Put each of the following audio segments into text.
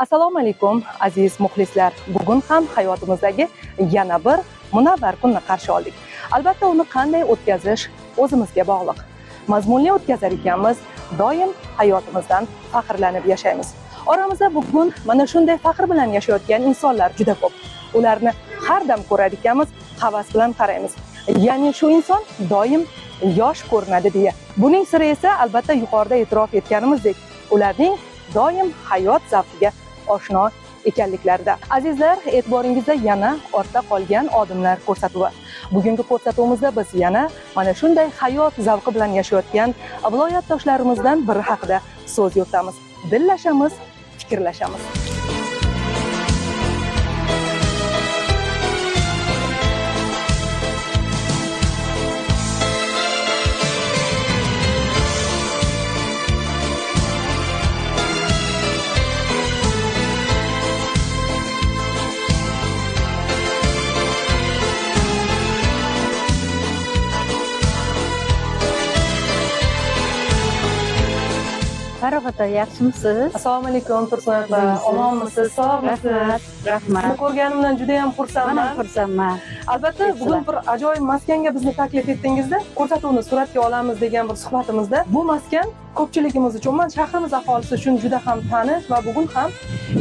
Assalomu alaykum aziz muxlislar. Bugun ham hayotimizdagi yana bir munavvar kunni qarshi oldik. Albatta uni qanday o'tkazish o'zimizga bog'liq. Mazmunli o'tkazar ekanmiz, doim hayotimizdan faxrlanib yashaymiz. Oramizda bugun mana shunday faxr bilan yashayotgan insonlar juda ko'p. Ularni har dam ko'rar ekanmiz, havas bilan qaraymiz. Ya'ni shu inson doim yosh ko'rinadi deya. Buning siri esa albatta yuqorida e'tirof etganimizdek, ularning doim hayot zavqiga oshno ekanliklarida. Azizlar, e'tiboringizda yana ortda qolgan odimlar ko'rsatuvi. Bugungi ko'rsatuvimizda biz yana mana shunday hayot zavqi bilan yashayotgan viloyatdoshlarimizdan biri haqida so'z yuritamiz. Dillashamiz, fikrlashamiz. Farog'at, yaxshimisiz? Assalomu alaykum Tursun opa. Omonmisiz? Sog'misiz? Rahmat, rahmat. Sizni ko'rganimdan juda ham xursandman. Men ham xursandman. Albatta, bugun bir ajoyib maskanga bizni taklif etdingizda, ko'rsatuvni suratga olamiz degan bir suhbatimizda bu maskan ko'pchiligimiz uchun, umuman shahrimiz aholisi uchun juda ham tanish va bugun ham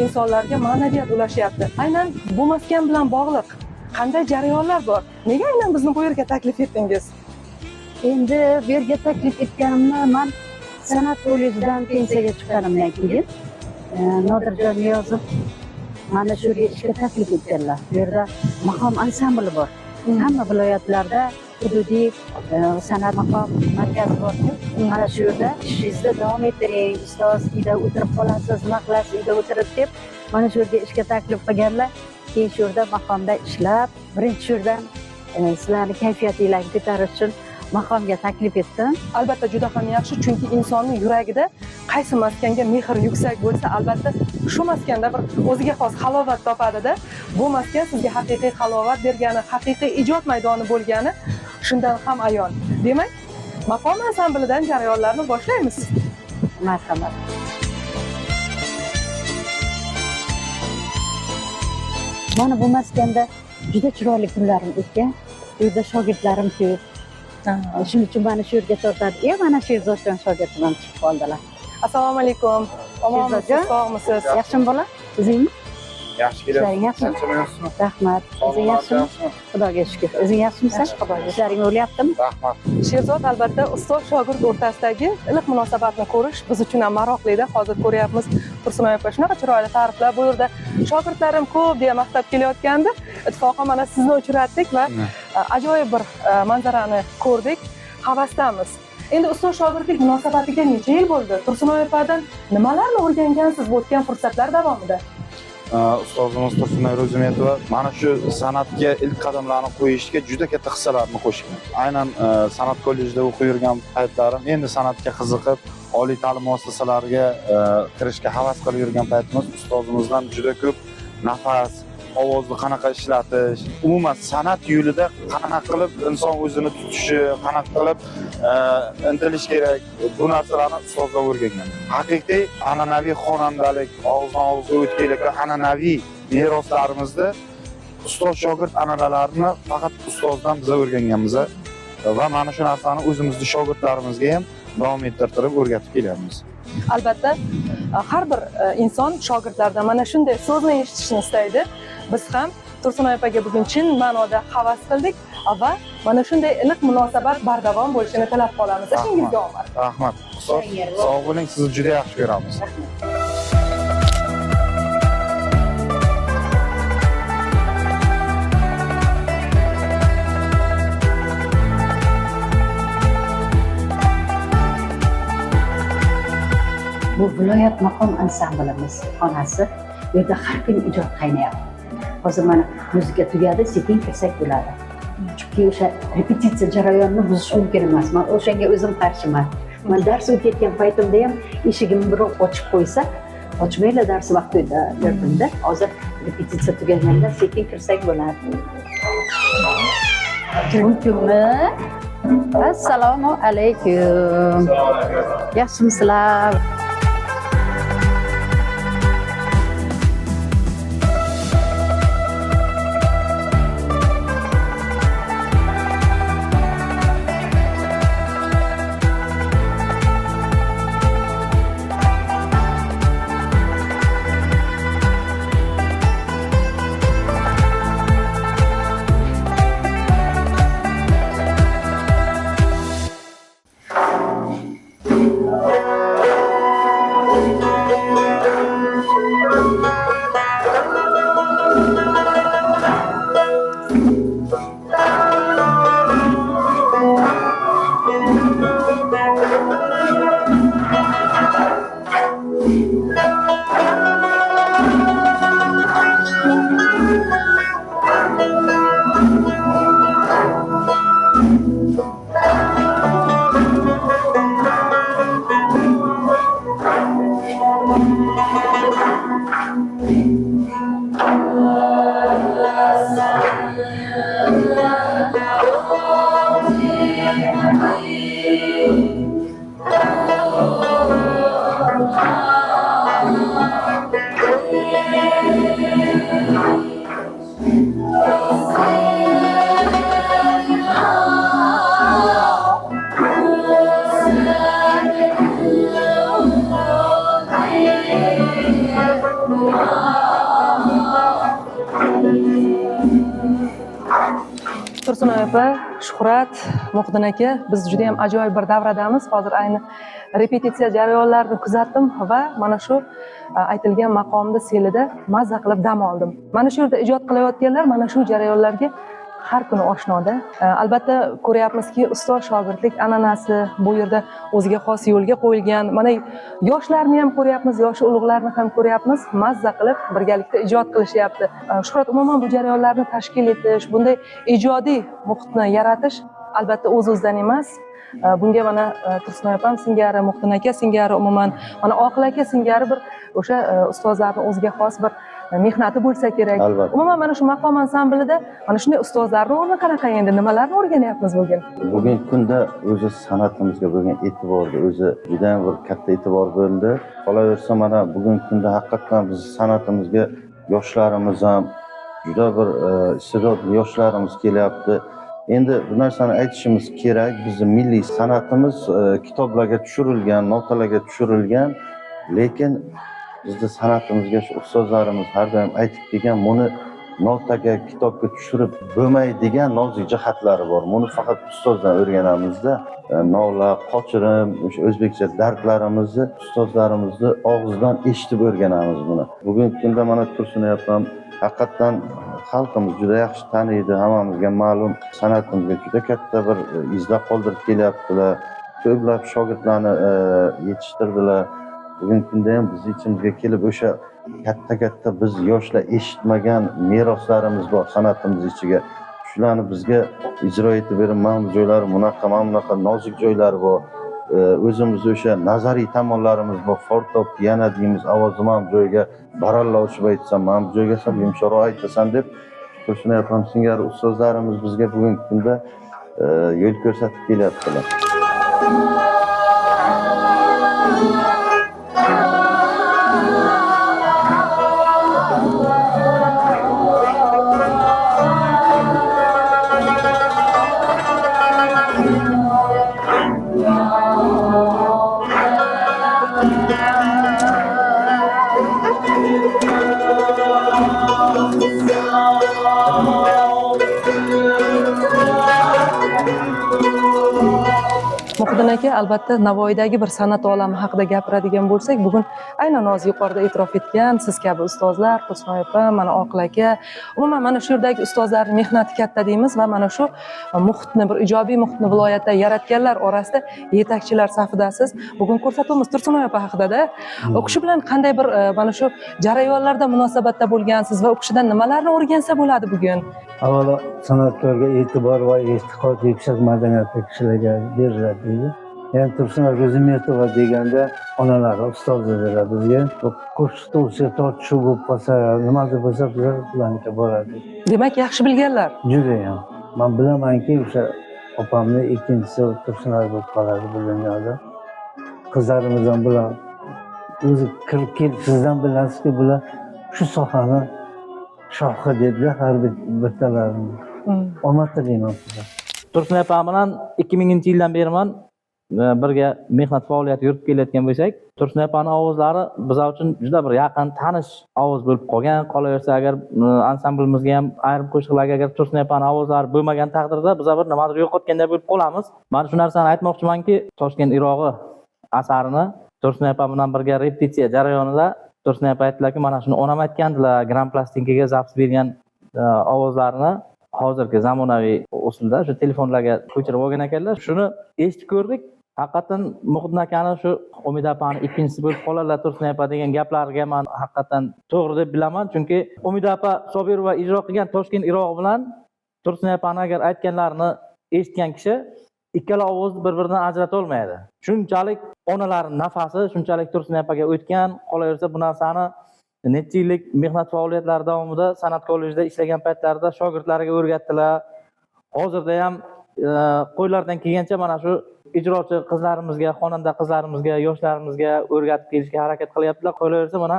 insonlarga ma'naviyat ulashyapti. Aynan bu maskan bilan bog'liq qanday jarayonlar bor? Nega aynan bizni bu yerga taklif etdingiz? Endi bu yerga taklif etganimni men san'at kollejidan pensiyaga chiqqanimdan keyin Nodirjon Niyozov mana shu yerga ishga taklif etganlar. Bu yerda maqom ansambli bor. Hamma viloyatlarda hududiy san'at maqom markazi bor. Mana shu yerda ishingizni davom ettiring, ustoz uyda o'tirib qolasiz, nima qilasiz uyda o'tirib deb mana shu yerga ishga taklif qilganlar. Keyin shu yerda maqomda ishlab, birinchi shu yerdan sizlarning kayfiyatingizni ko'tarish uchun maqomga taklif etdim. Albatta juda ham yaxshi, chunki insonning yuragida qaysi maskanga mehr yuksak bo'lsa, albatta shu maskanda bir o'ziga xos halovat topadida. Bu maskan sizga haqiqiy halovat bergani, haqiqiy ijod maydoni bo'lgani shundan ham ayon. Demak, maqom ansamblidan jarayonlarni boshlaymiz. Marhamat. Mana bu maskanda juda chiroyli kunlarim o'tgan. Bu yerda shogirdlarim ko'p. Shuning uchun mana shu yerga tortadi. Mana Sherzodjon shogirdim ham chiqib qoldilar. Assalomu alaykum. Omonmisiz, sog'misiz? Yaxshimi bola? O'zingmi? Yaxshi kelyapsiz. Yaxshimi? Rahmat. O'zing yaxshimi? Xudoga shukr. O'zing yaxshimisan? Xudoga. Ishlaring bo'lyaptimi? Rahmat. Sherzod, albatta ustoz shogird o'rtasidagi iliq munosabatni ko'rish biz uchun ham maroqli-da. Hozir ko'ryapmiz, Tursunoy opa shunaqa chiroyli ta'riflar bu yerda shogirdlarim ko'p deya maqtab kelayotgandi. Ittifoqan mana sizni uchratdik va ajoyib bir manzarani ko'rdik. Havasdamiz. Endi ustoz shogirdlik munosabatiga necha yil bo'ldi? Tursunoy opadan nimalarni o'rgangansiz bu o'tgan fursatlar davomida? Ustozimiz Tursunoy Ro'zimetova mana shu san'atga ilk qadamlarni qo'yishga juda katta hissalarni qo'shgan. Aynan san'at kollejida o'qib yurgan paytlarim, endi san'atga qiziqib, oliy ta'lim muassasalariga kirishga havas qilib yurgan paytimiz ustozimizdan juda ko'p nafas, ovozni qanaqa ishlatish, umuman san'at yo'lida qanaqa qilib inson o'zini tutishi, qanaqa qilib intilish kerak, bu narsalarni ustozdan o'rgangan. Haqiqiy an'anaviy xonandalik, og'izdan og'izga o'tib kelayotgan an'anaviy meroslarimizni ustoz shogird an'analarini faqat ustozdan biz o'rganganmiz va mana shu narsani o'zimizni shogirdlarimizga ham davom ettirib o'rgatib kelyapmiz. Albatta, har bir inson shogirdlardan mana shunday so'zni eshitishni istaydi. Biz ham Tursunoy opaga bugun chin ma'noda havas qildik va mana shunday iliq munosabat bardavom bo'lishini tilab qolamiz. Ishingizga omad. Rahmat. Sog' bo'ling, sizni juda yaxshi ko'ramiz. Bu viloyat maqom ansamblimiz xonasi. Bu yerda har kuni ijod qaynayapti. Hozir mana muzika tugadi, sekin kirsak bo'ladi. Chunki o'sha repetitsiya jarayonini buzish mumkin emas. Men o'shanga o'zim qarshiman. Men dars o'tayotgan paytimda ham eshigimni birov ochib qo'ysa, Qochmanglar dars vaqtida derdimda. Hozir repetitsiya tugaganda sekin kirsak bo'ladi. Mumkinmi? Assalomu alaykum. Yaxshimisizlar? Tursunoy opa, Shuhrat, Muhiddin aka, biz juda ham ajoyib bir davradamiz. Hozir ayni repetitsiya jarayonlarini kuzatdim va mana shu aytilgan maqomda selida mazza qilib dam oldim. Mana shu yerda ijod qilayotganlar mana shu jarayonlarga har kuni oshnoda. Albatta ko'ryapmizki, ustoz shogirdlik an'anasi bu yerda o'ziga xos yo'lga qo'yilgan. Mana yoshlarni ham ko'ryapmiz, yoshi ulug'larni ham ko'ryapmiz, mazza qilib birgalikda ijod qilishyapti. Shuhrat, umuman bu jarayonlarni tashkil etish, bunday ijodiy muhitni yaratish albatta o'z-o'zidan emas. Bunga mana Tursunoy opam singari, Muhiddin aka singari, umuman mana Oqil aka singari bir o'sha ustozlarning o'ziga xos bir mehnati bo'lsa kerak. Umuman mana shu maqom ansamblida mana shunday ustozlarning o'rni qanaqa endi, nimalarni o'rganyapmiz bugun? Bugungi kunda o'zi san'atimizga bo'lgan e'tiborni o'zi juda ham bir katta e'tibor bo'ldi. Qolaversa mana bugungi kunda haqiqatan biz san'atimizga yoshlarimiz ham juda bir iste'dodli yoshlarimiz kelyapti. Endi bu narsani aytishimiz kerak, bizning milliy san'atimiz kitoblarga tushirilgan, notalarga tushirilgan, lekin bizni san'atimizga shu ustozlarimiz har doim aytib kelgan, buni notaga, kitobga tushirib bo'lmaydigan nozik jihatlari bor. Buni faqat ustozdan o'rganamizda. Novla, qochirim, o'sha o'zbekcha dardlarimizni ustozlarimizni og'zidan eshitib o'rganamiz buni. Bugungi kunda mana Tursunoy opam haqiqatan xalqimiz juda yaxshi taniydi, hammamizga ma'lum, san'atimizga juda katta bir izlar qoldirib kelyaptilar. Ko'plab shogirdlarni yetishtirdilar. Bugungi kunda ham biz ichimizga kelib o'sha katta-katta biz yoshlar eshitmagan meroslarimiz bor san'atimiz ichiga. Shularni bizga ijro etib berib, mana bu joylari bunaqa, mana bunaqa nozik joylari bor. O'zimiz o'sha nazariy tomonlarimiz bor, forte, piano deymiz, ovozni mana bu joyga baralla ochib aytsam, mana bu joyga sal yumshoqroq aytasan deb Tursunoy opam singari ustozlarimiz bizga bugungi kunda yo'l ko'rsatib kelyaptilar. Muhiddin aka, albatta Navoiydagi bir san'at olami haqida gapiradigan bo'lsak, bugun aynan hozir yuqorida e'tirof etgan siz kabi ustozlar, Tursunoy opa, mana Oqil aka, umuman mana shu yerdagi ustozlarning mehnati katta deymiz va mana shu muhitni, bir ijobiy muhitni viloyatda yaratganlar orasida yetakchilar safidasiz. Bugun ko'rsatuvimiz Tursunoy opa haqida-da. U kishi bilan qanday bir mana shu jarayonlarda munosabatda bo'lgansiz va u kishidan nimalarni o'rgansa bo'ladi bugun? Avvalo san'atkorga e'tibor va e'tiqod yuksak madaniyatli kishilarga beriladi deydi. Ya'ni Tursunoy Ro'zimetova deganda onalari ustoz dedilar bizga. Qo'shiq to'g'risida tortishuv bo'lib qolsa, nimadir bo'lsa, bizlar ularnikiga borardik. Demak, yaxshi bilganlar. Judayam. Men bilamanki, o'sha opamni ikkinchisi Tursunoy bo'lib qoladi bu dunyoda. Qizlarimiz ham bular o'zi kirib kelib sizdan bilasizki, bular shu sohani shohi dedilar har bittalarini. Omad tilayman sizga. Tursunoy opam bilan 2000-yildan beri man birga mehnat faoliyati yuritib kelayotgan bo'lsak, Tursunoy opaning ovozlari bizlar uchun juda bir yaqin, tanish ovoz bo'lib qolgan. Qolaversa, agar ansamblimizga ham ayrim qo'shiqlarga agar Tursunoy opaning ovozlari bo'lmagan taqdirda bizlar bir nimadir yo'qotganday bo'lib qolamiz. Mana shu narsani aytmoqchimanki, Toshkent Irog'i asarini Tursunoy opa bilan birga repetitsiya jarayonida Tursunoy opa aytdilarki, mana shuni onam aytgandilar, gran plastinkaga zaps bergan ovozlarni hozirgi zamonaviy usulda shu telefonlarga ko'chirib olgan ekanlar. Shuni eshitib ko'rdik. Haqiqatan Muhiddin akani shu Umida opani ikkinchisi bo'lib qoladilar Tursunoy opa degan gaplarga men haqiqatan to'g'ri deb bilaman, chunki Umida opa Sobirova ijro qilgan Toshkent Irog'i bilan Tursunoy opani agar aytganlarini eshitgan kishi ikkala ovozni bir-biridan ajrata olmaydi. Shunchalik onalarning nafasi shunchalik Tursunoy opaga o'tgan. Qolaversa, bu narsani necha yillik mehnat faoliyatlari davomida san'at kollejida ishlagan paytlarida shogirdlariga o'rgatdilar. Hozirda ham qo'ylardan kelgancha mana shu ijrochi qizlarimizga, xonanda qizlarimizga, yoshlarimizga o'rgatib kelishga harakat qilyaptilar. Qolaversa, mana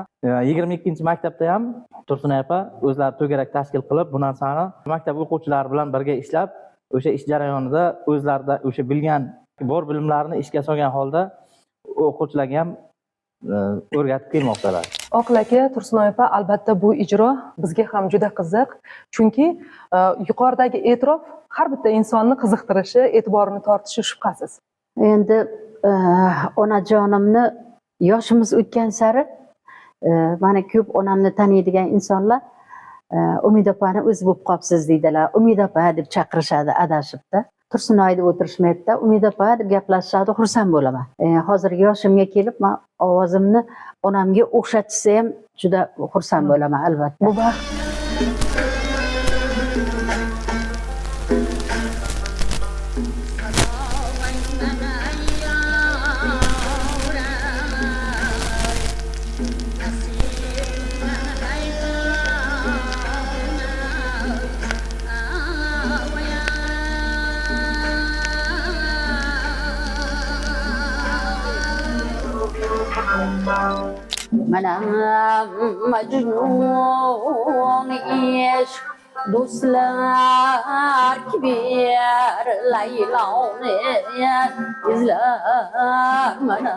22-maktabda ham Tursunoy opa o'zlari to'garak tashkil qilib, bu narsani maktab o'quvchilari bilan birga ishlab, o'sha ish jarayonida o'zlarida o'sha bilgan bor bilimlarini ishga solgan holda o'quvchilarga ham o'rgatib kelmoqdalar. Oqil aka, Tursunoy opa, albatta bu ijro bizga ham juda qiziq, chunki yuqoridagi e'tirof har bitta insonni qiziqtirishi, e'tiborini tortishi shubhasiz. Endi onajonimni yoshimiz o'tgan sari mana ko'p onamni taniydigan insonlar Umida opani o'zi bo'lib qolibsiz deydilar. Umida opa deb chaqirishadi adashibda. Tursunoy deb o'tirishmaydi-da, Umida opa deb gaplashishadi, xursand bo'laman. Hozirgi yoshimga kelib men ovozimni onamga o'xshatsa ham juda xursand bo'laman albatta. Bu baxt. Mana Majnun ishq do'stlar kibir Layloni izlar mana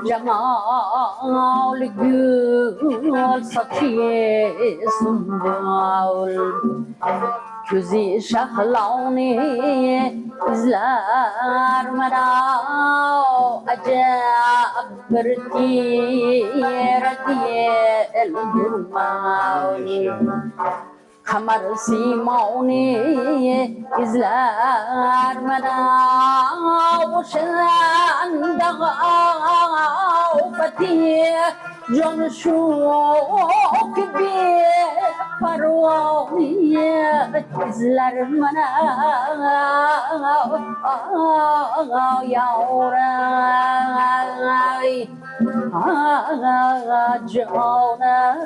jamol gul sochi sumbul ko'zi shahloni izlar mana ajab bir tira durmay qamar siymoni izlar mana o'shanda ofati jon shuq beparvoni izlar mana yoray jonam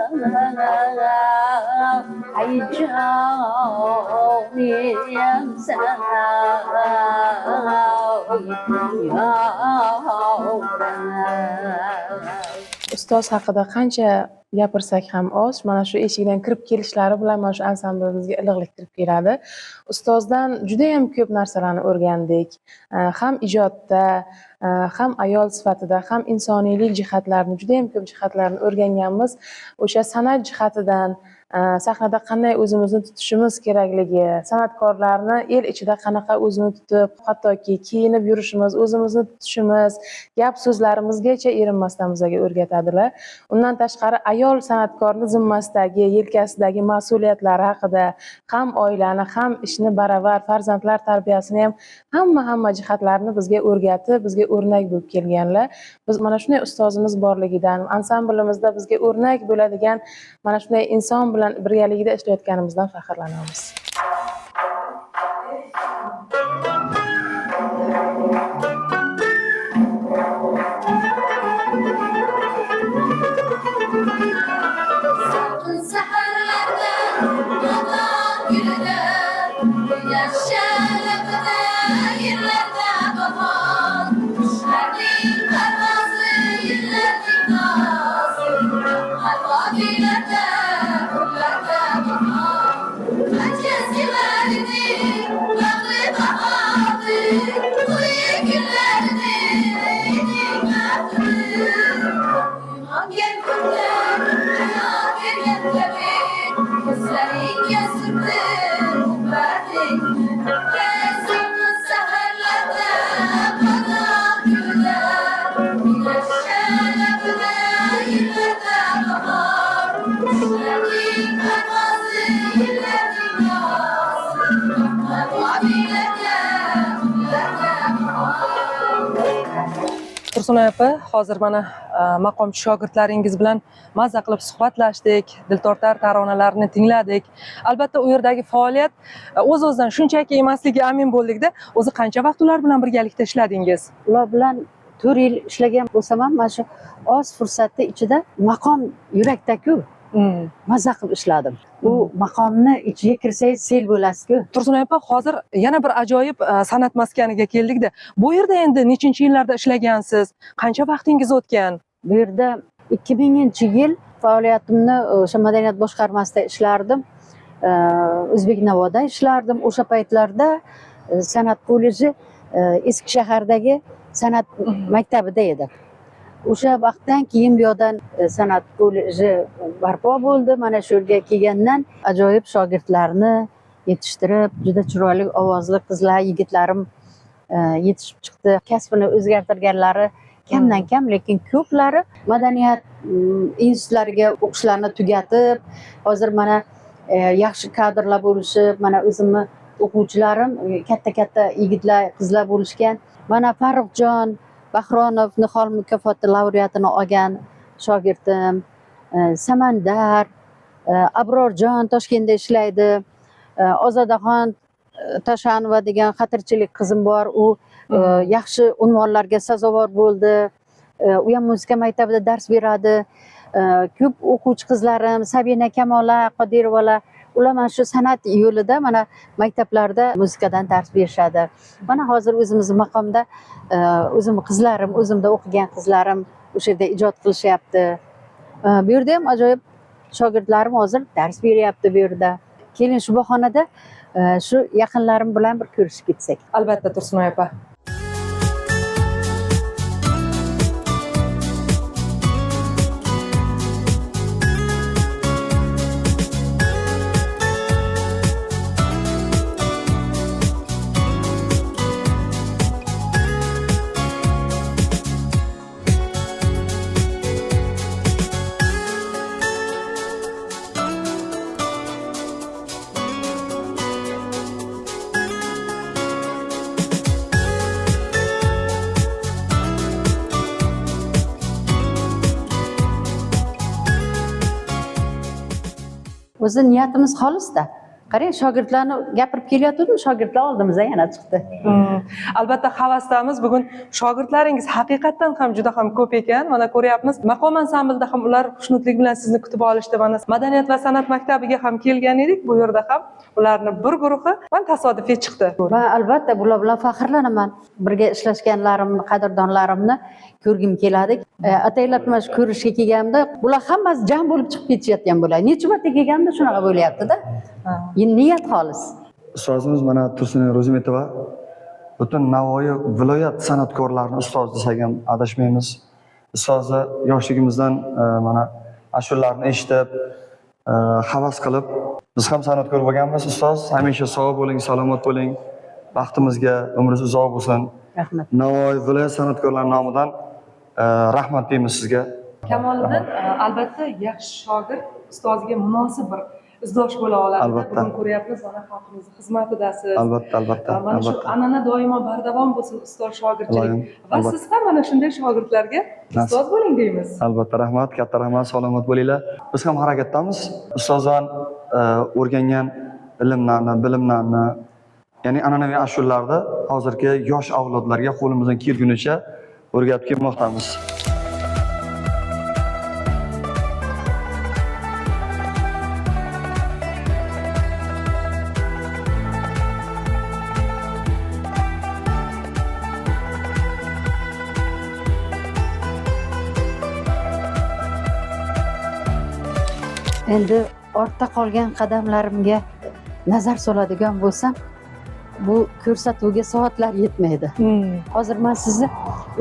ay jonim san Ustoz haqida qancha gapirsak ham oz. Mana shu eshikdan kirib kelishlari bilan mana shu ansamblimizga iliqlik kirib keladi. Ustozdan juda ham ko'p narsalarni o'rgandik. Ham ijodda, ham ayol sifatida, ham insoniylik jihatlarini, juda ham ko'p jihatlarni o'rganganmiz. O'sha san'at jihatidan sahnada qanday o'zimizni tutishimiz kerakligi, san'atkorlarni el ichida qanaqa o'zini tutib, hattoki kiyinib yurishimiz, o'zimizni tutishimiz, gap so'zlarimizgacha erinmasdan bizga o'rgatadilar. Undan tashqari ayol san'atkorni zimmasidagi, yelkasidagi mas'uliyatlari haqida, ham oilani, ham ishni baravar, farzandlar tarbiyasini ham hamma jihatlarini bizga o'rgatib, bizga o'rnak bo'lib kelganlar. Biz mana shunday ustozimiz borligidan, ansamblimizda bizga o'rnak bo'ladigan mana shunday inson bilan birgalikda ishlayotganimizdan faxrlanamiz. Tursunoy opa, hozir mana maqomchi shogirdlaringiz bilan mazza qilib suhbatlashdik, diltortar taronalarni tingladik. Albatta u yerdagi faoliyat o'z-o'zidan shunchaki emasligiga amin bo'ldikda. O'zi qancha vaqt ular bilan birgalikda ishladingiz? Ular bilan 4 yil ishlagan bo'lsam ham, mana shu oz fursatda ichida maqom yurakda-ku. Maza qilib ishladim. U maqomni ichiga kirsangiz sel bo'lasiz-ku. Tursunoy opa, hozir yana bir ajoyib san'at maskaniga keldikda. Bu yerda endi nechinchi yillarda ishlagansiz? Qancha vaqtingiz o'tgan? Bu yerda 2000-yil faoliyatimni o'sha madaniyat boshqarmasida ishlardim. O'zbek Navoda ishlardim. O'sha paytlarda san'at kolleji Eski shahardagi san'at maktabida edi. O'sha vaqtdan keyin bu yoqdan san'at kolleji barpo bo'ldi. Mana shu yerga kelgandan ajoyib shogirdlarni yetishtirib, juda chiroyli ovozli qizlar, yigitlarim yetishib chiqdi. Kasbini o'zgartirganlari kamdan kam, lekin ko'plari madaniyat institutlariga o'qishlarini tugatib, hozir mana yaxshi kadrlar bo'lishib, mana o'zimni o'quvchilarim katta-katta yigitlar, qizlar bo'lishgan. Mana Farruxjon Bahronov Nihol mukofoti laureatini olgan shogirdim, Samandar, Abrorjon Toshkentda ishlaydi, Ozodaxon Tashanova degan xatirchilik qizim bor, u yaxshi unvonlarga sazovor bo'ldi. U ham muzika maktabida dars beradi. Ko'p o'quvchi qizlarim Sabina Kamola Qodirovalar, ular mana shu san'at yo'lida mana maktablarda muzikadan dars berishadi. Mana hozir o'zimiz maqomda o'zim qizlarim, o'zimda o'qigan qizlarim o'sha yerda ijod qilishyapti. Bu yerda ham ajoyib shogirdlarim hozir dars beryapti bu yerda. Keling shu bahonada shu yaqinlarim bilan bir ko'rishib ketsak. Albatta Tursunoy opa. O'zi niyatimiz xolisda. Qarang, shogirdlarni gapirib kelyotgandim, shogirdlar oldimizda yana chiqdi. Albatta havasdamiz. Bugun shogirdlaringiz haqiqatdan ham juda ham ko'p ekan. Mana ko'ryapmiz. Maqom ansamblida ham ular xushnudlik bilan sizni kutib olishdi. Mana madaniyat va san'at maktabiga ham kelgan edik. Bu yerda ham ularni bir guruhi mana tasodifiy chiqdi. Va albatta bular bilan faxrlanaman. Birga ishlashganlarimni, qadrdonlarimni ko'rgim keladi. Ataylab mana shu ko'rishga kelganimda bular hammasi jam bo'lib chiqib ketishayotgan bo'ladi. Necha marta kelganimda shunaqa bo'lyapti-da. Niyat xolis. Ustozimiz mana Tursunoy Ro'zimetova butun Navoiy viloyat san'atkorlarini ustozi desak ham adashmaymiz. Ustozi yoshligimizdan mana ashulalarni eshitib, havas qilib biz ham san'atkor bo'lganmiz. Ustoz, hamisha sog' bo'ling, salomat bo'ling. Baxtimizga umringiz uzoq bo'lsin. Rahmat. Navoiy viloyat san'atkorlari nomidan rahmat deymiz sizga. Kamoliddin albatta yaxshi shogird, ustoziga munosib bir izdosh bo'la oladi. Bugun ko'ryapmiz, mana xalqimizning xizmatidasiz. Albatta, albatta. Mana shu an'ana doimo bardavom bo'lsin, ustoz shogirdchilik. Va siz ham mana shunday shogirdlarga ustoz bo'ling deymiz. Albatta, rahmat, katta rahmat, salomat bo'linglar. Biz ham harakatdamiz. Ustozdan o'rgangan ilmlarni, bilimlarni, ya'ni an'anaviy ashulalarni hozirgi yosh avlodlarga qo'limizdan kelgunicha o'rgatib kelmoqdamiz. Endi ortda qolgan qadamlarimga nazar soladigan bo'lsam, bu ko'rsatuvga soatlar yetmaydi. Hozir men sizni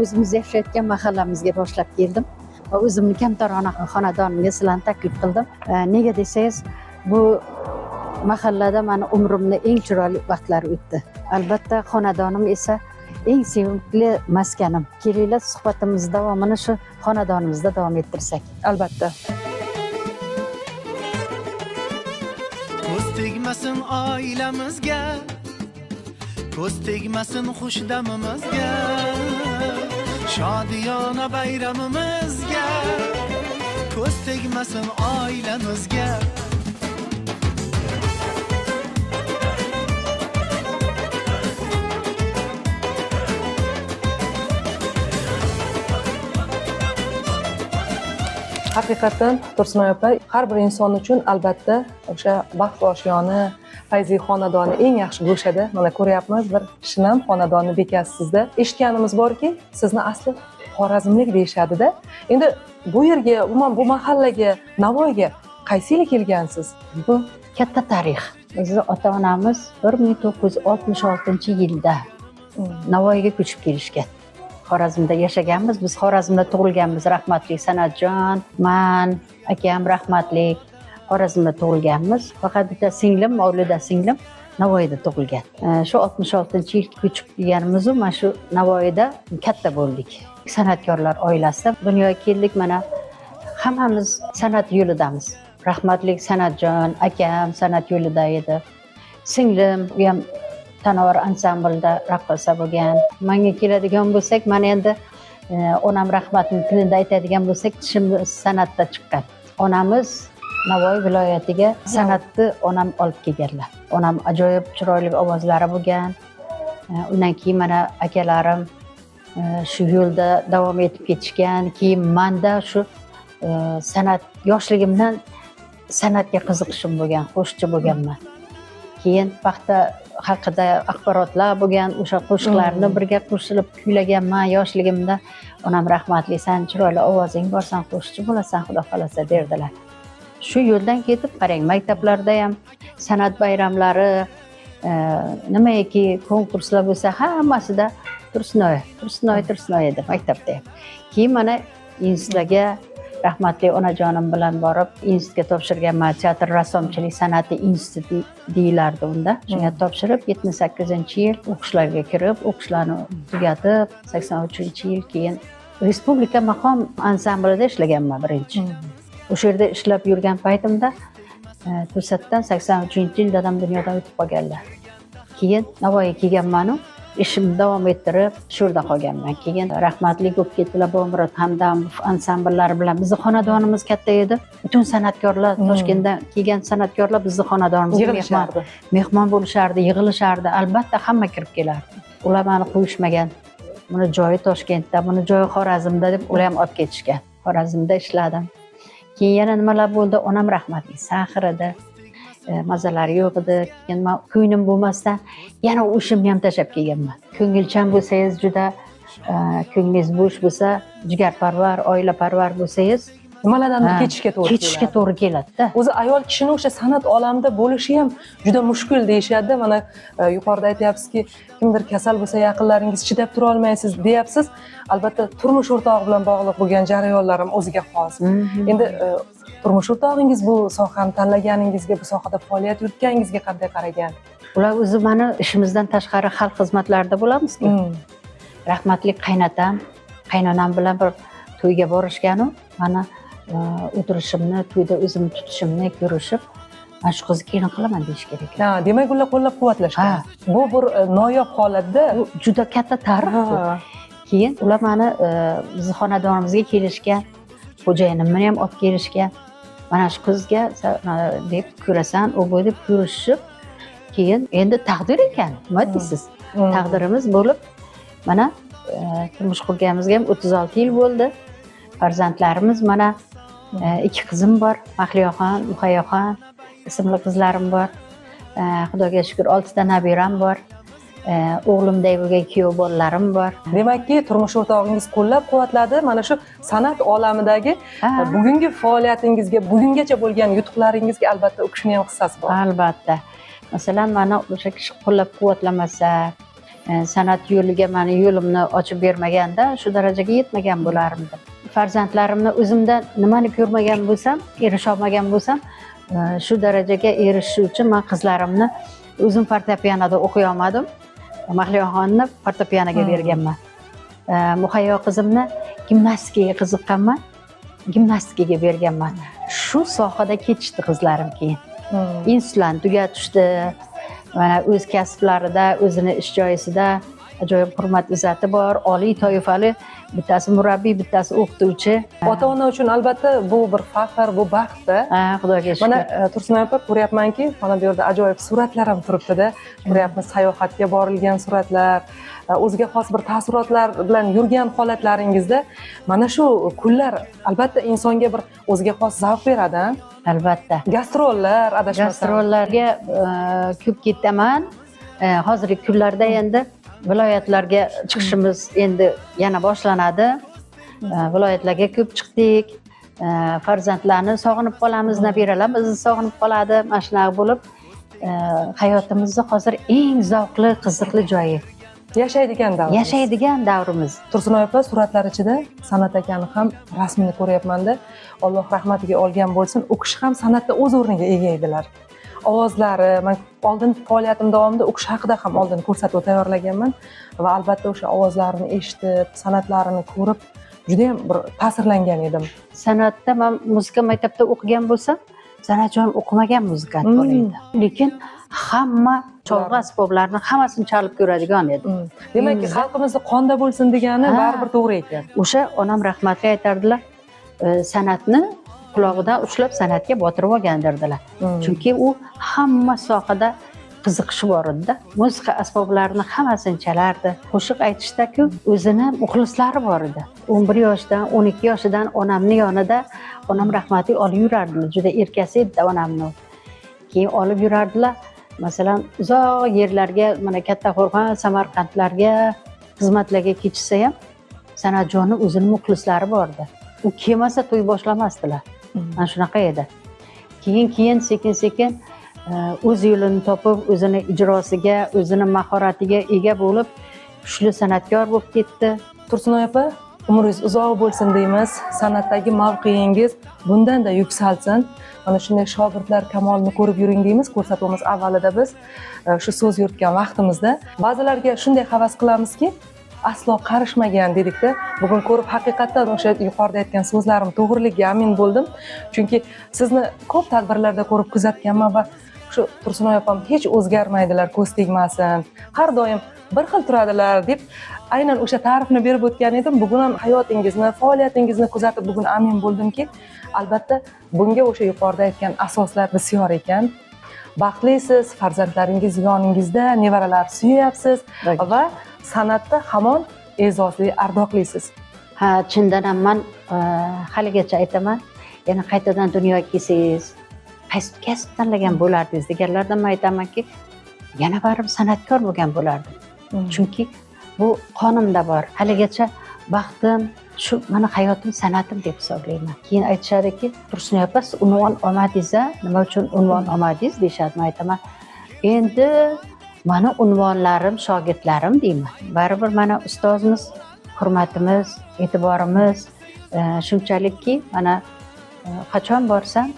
o'zimiz yashayotgan mahallamizga boshlab keldim va o'zimni kamtarona xonadonimga sizlarni taklif qildim. Nega desangiz, bu mahallada meni umrimni eng chiroyli vaqtlari o'tdi. Albatta, xonadonim esa eng sevimli maskanim. Kelinglar, suhbatimiz davomini shu xonadonimizda davom ettirsak. Albatta. Ko'z tegmasin oilamizga, ko'z tegmasin xushdamimizga. Shodiyona bayramimizga ko'z tegmasin oilamizga. Haqiqatan Tursunoy opa, har bir inson uchun albatta o'sha baxt oshiyoni, fayzli xonadoni eng yaxshi go'shada. Mana ko'ryapmiz, bir shinam xonadonni bekasi sizda. Eshitganimiz borki, sizni asli xorazmlik deyishadi-da. Endi bu yerga, umuman bu mahallaga, Navoiyga qaysi yili kelgansiz? Bu katta tarix. Bizni ota-onamiz 1966-yilda Navoiyga ko'chib kelishgan. Xorazmda yashaganmiz. Biz Xorazmda tug'ilganmiz. Rahmatli San'atjon, man, akam rahmatli Xorazmda tug'ilganmiz. Faqat bitta singlim, Mavluda singlim Navoiyda tug'ilgan. Shu 66-yil ko'chib kelganimiz-u, mana shu Navoiyda katta bo'ldik. San'atkorlar oilasida dunyoga keldik. Mana hammamiz san'at yo'lidamiz. Rahmatli San'atjon, akam san'at yo'lida edi. Singlim, u ham Tanavvar ansamblda raqqosa bo'lgan. Menga keladigan bo'lsak, mana endi onam rahmatning tilida aytadigan bo'lsak, tishim san'atda chiqqan. Onamiz Navoiy viloyatiga san'atni onam olib kelganlar. Onam ajoyib chiroyli ovozlari bo'lgan. Undan keyin mana akalarim shu yo'lda davom etib ketishgan. Keyin menda shu san'at yoshligimdan san'atga qiziqishim bo'lgan, qo'shiqchi bo'lganman. Keyin paxta haqida axborotlar bo'lgan, o'sha qo'shiqlarni birga qo'shilib kuylaganman yoshligimda. Onam rahmatli, sen chiroyli ovozing bor, sen qo'shiqchi bo'lasan, xudo xolasa derdilar. Shu yo'ldan ketib qarang, maktablarda ham san'at bayramlari, nimaiki konkurslar bo'lsa, hammasida Tursunoy, Tursunoy, Tursunoy edi maktabda ham. Keyin mana institutlarga rahmatli onajonim bilan borib institutga topshirganman. Teatr rassomchilik san'ati instituti deyilardi unda. Shunga topshirib 78-yil o'qishlarga kirib, o'qishlarni tugatib, 83-yil keyin Respublika maqom ansamblida ishlaganman birinchi. O'sha yerda ishlab yurgan paytimda to'satdan 83-yil dadam dunyodan o'tib qolganlar. Keyin Navoiyga kelganman-u, ishimni davom ettirib shu yerda qolganman. Keyin rahmatli ko'p ketdilar, Bobomurod Hamdamov ansambllari bilan bizni xonadonimiz katta edi. Butun san'atkorlar, Toshkentdan kelgan san'atkorlar bizni xonadonimizga mehmon bo'lishardi, yig'ilishardi. Albatta hamma kirib kelardi. Ular meni qo'yishmagan. Buni joyi Toshkentda, buni joyi Xorazmda deb ular ham olib ketishgan. Xorazmda ishladim. Keyin yana nimalar bo'ldi? Onam rahmatli saxir edi. Mazalari yo'q edi. Keyin men ko'nglim bo'lmasdan yana u ishimni ham tashlab kelganman. Ko'ngilchan bo'lsangiz, juda ko'nglingiz bo'sh bo'lsa, jigarparvar, oilaparvar bo'lsangiz, nimalardandir ketishga to'g'ri keladi. Ketishga to'g'ri keladi-da. O'zi ayol kishini o'sha san'at olamida bo'lishi ham juda mushkul deyishadi. Mana yuqorida aytyapsizki, kimdir kasal bo'lsa yaqinlaringiz chidab tura olmaysiz deyapsiz. Albatta turmush o'rtog'i bilan bog'liq bo'lgan jarayonlar ham o'ziga xos. Endi turmush o'rtog'ingiz bu sohani tanlaganingizga, bu sohada faoliyat yuritganingizga qanday qaragan? Ular o'zi mani ishimizdan tashqari xalq xizmatlarida bo'lamizku. Rahmatli qaynatam, qaynonam bilan bir to'yga borishganu, mana o'tirishimni, to'yda o'zimni tutishimni ko'rishib, mana shu qizni kelin qilaman deyish kerak. Ha, demak ular qo'llab-quvvatlashgan. Bu bir noyob holatda, bu juda katta tarix bu. Keyin ular mani bizni xonadonimizga kelishgan, xo'jayinimni ham olib kelishgan. Mana shu qizga deb ko'rasan, u bu deb ko'rishib, keyin endi taqdir ekan, nima deysiz? Taqdirimiz bo'lib, mana turmush qurganimizga ham 36 yil bo'ldi. Farzandlarimiz mana 2 qizim bor, Mahliyoxon, Muhayyoxon ismli qizlarim bor. Xudoga shukr 6 ta nabiram bor. O'g'limday bo'lgan kuyov bolalarim bor. Demakki, turmush o'rtog'ingiz qo'llab-quvvatladi. Mana shu san'at olamidagi bugungi faoliyatingizga, bugungacha bo'lgan yutuqlaringizga albatta u kishining ham hissasi bor. Albatta. Masalan, mana o'sha kishi qo'llab-quvvatlamasa, san'at yo'liga meni yo'limni ochib bermaganda shu darajaga yetmagan bo'lardim. Farzandlarimni o'zimdan nimani ko'rmagan bo'lsam, erisha olmagan bo'lsam, shu darajaga erishish uchun men qizlarimni o'zim fortepianoda o'qiy olmadim. Mahliyoxonni fortepianoga berganman. Muhayyo qizimni gimnastikaga qiziqqanman, gimnastikaga berganman. Shu sohada ketishdi qizlarim keyin. Institutlarni tugatishdi. Mana o'z kasblarida, o'zini ish joyisida ajoyib hurmat izzati bor, oliy toifali Bittasi murabbiy, bittasi o'qituvchi. Ota-ona uchun albatta bu bir faxr, bu baxt-da. Ha, Xudoga shukr. Mana Tursunoy opa, ko'ryapmanki, mana bu yerda ajoyib suratlar ham turibdi-da. Ko'ryapmiz, sayohatga borilgan suratlar, o'ziga xos bir taassurotlar bilan yurgan holatlaringizda mana shu kunlar albatta insonga bir o'ziga xos zavq beradi. Albatta. Gastrollar, adashmasam. Gastrollarga ko'p ketaman. Hozirgi kunlarda endi viloyatlarga chiqishimiz endi yana boshlanadi. Viloyatlarga ko'p chiqdik. Farzandlarni sog'inib qolamiz, nabiralar bizni sog'inib qoladi. Mana shunaqa bo'lib, hayotimizni hozir eng zavqli, qiziqli joyi. Yashaydigan davrimiz. Yashaydigan davrimiz. Tursunoy opa, suratlar ichida San'at akani ham rasmini ko'ryapman-da. Alloh rahmatiga olgan bo'lsin. U kishi ham san'atda o'z o'rniga ega edilar. Ovozlari, men oldin faoliyatim davomida u kishi haqida ham oldin ko'rsatuv tayyorlaganman va albatta o'sha ovozlarini eshitib, san'atlarini ko'rib juda ham bir ta'sirlangan edim. San'atda men muzika maktabida o'qigan bo'lsam, San'atjon o'qimagan muzikant bola edi. Lekin hamma cholg'u asboblarini hammasini chalib ko'radigan edi. Demak, xalqimizda qonda bo'lsin degani baribir to'g'ri ekan. O'sha onam rahmatli aytardilar, san'atni qulog'idan ushlab san'atga botirib olgan derdilar. Chunki u hamma sohada qiziqishi bor edi-da. Musiqa asboblarini hammasini chalardi. Qo'shiq aytishda-ku o'zini muxlislari bor edi. 11 yoshdan, 12 yoshidan onamni yonida, onam rahmatli olib yurardilar. Juda erkasi edi onamni. Keyin olib yurardilar. Masalan, uzoq yerlarga, mana Kattaqo'rg'on, Samarqandlarga xizmatlarga ketishsa ham San'atjonni o'zini muxlislari bor edi. U kelmasa to'y boshlamasdilar. Mana shunaqa edi. Keyin sekin-sekin o'z yo'lini topib, o'zini ijrosiga, o'zini mahoratiga ega bo'lib, kuchli san'atkor bo'lib ketdi. Tursunoy opa, umringiz uzoq bo'lsin deymiz. San'atdagi mavqeingiz bundan-da yuksalsin. Mana shunday shogirdlar kamolini ko'rib yuring deymiz. Ko'rsatuvimiz avvalida biz shu so'z yuritgan vaqtimizda ba'zilarga shunday havas qilamizki, aslo qarishmagan dedikda, bugun ko'rib haqiqatdan o'sha yuqorida aytgan so'zlarim to'g'riligiga amin bo'ldim. Chunki sizni ko'p tadbirlarda ko'rib kuzatganman va shu Tursunoy opam hech o'zgarmaydilar, ko'z tegmasin, har doim bir xil turadilar deb aynan o'sha ta'rifni berib o'tgan edim. Bugun ham hayotingizni, faoliyatingizni kuzatib bugun amin bo'ldimki, albatta bunga o'sha yuqorida aytgan asoslar bisyor ekan. Baxtlisiz, farzandlaringiz yoningizda, nevaralar suyapsiz va san'atda hamon e'zozli, ardoqlisiz. Ha, chindan ham men haligacha aytaman, yana qaytadan dunyoga kelsangiz, qaysi kasb tanlagan bo'lardingiz deganlardan men aytamanki, yana baribir san'atkor bo'lgan bo'lardim. Chunki bu qonimda bor. Haligacha baxtim shu, meni hayotim san'atim deb hisoblayman. Keyin aytishadiki, Tursunoy opa, siz unvon olmadingiz-a? Nima uchun unvon olmadingiz deyishadi. Men aytaman, endi meni unvonlarim shogirdlarim deyman. Baribir mana ustozimiz, hurmatimiz, e'tiborimiz shunchalikki, mana qachon borsam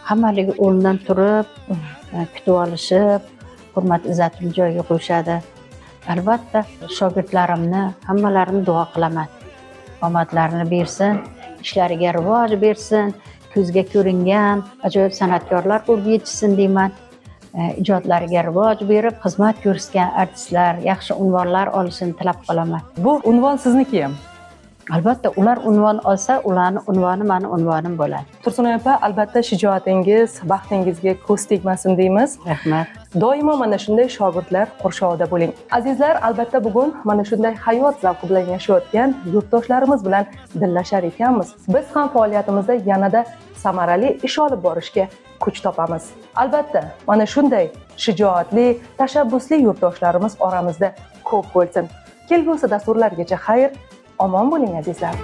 hammaligi o'rnidan turib, kutib olishib, hurmat izzatini joyiga qo'yishadi. Albatta shogirdlarimni hammalarini duo qilaman. Omadlarini bersin, ishlariga rivoj bersin, ko'zga ko'ringan ajoyib san'atkorlar bo'lib yetishsin deyman. Ijodlariga rivoj berib, xizmat ko'rsatgan artistlar yaxshi unvonlar olishini tilab qolaman. Bu unvon sizniki ham? Albatta, ular unvon olsa, ularning unvoni meni unvonim bo'ladi. Tursunoy opa, albatta shijoatingiz, baxtingizga ko'z tegmasin deymiz. Rahmat. Doimo mana shunday shogirdlar qurshovida bo'ling. Azizlar, albatta bugun mana shunday hayot zavqi bilan yashayotgan yurtdoshlarimiz bilan dillashar ekanmiz. Biz ham faoliyatimizda yanada samarali ish olib borishga kuch topamiz. Albatta, mana shunday shijoatli, tashabbusli yurtdoshlarimiz oramizda ko'p bo'lsin. Kelgusi dasturlargacha xayr, omon bo'ling azizlar.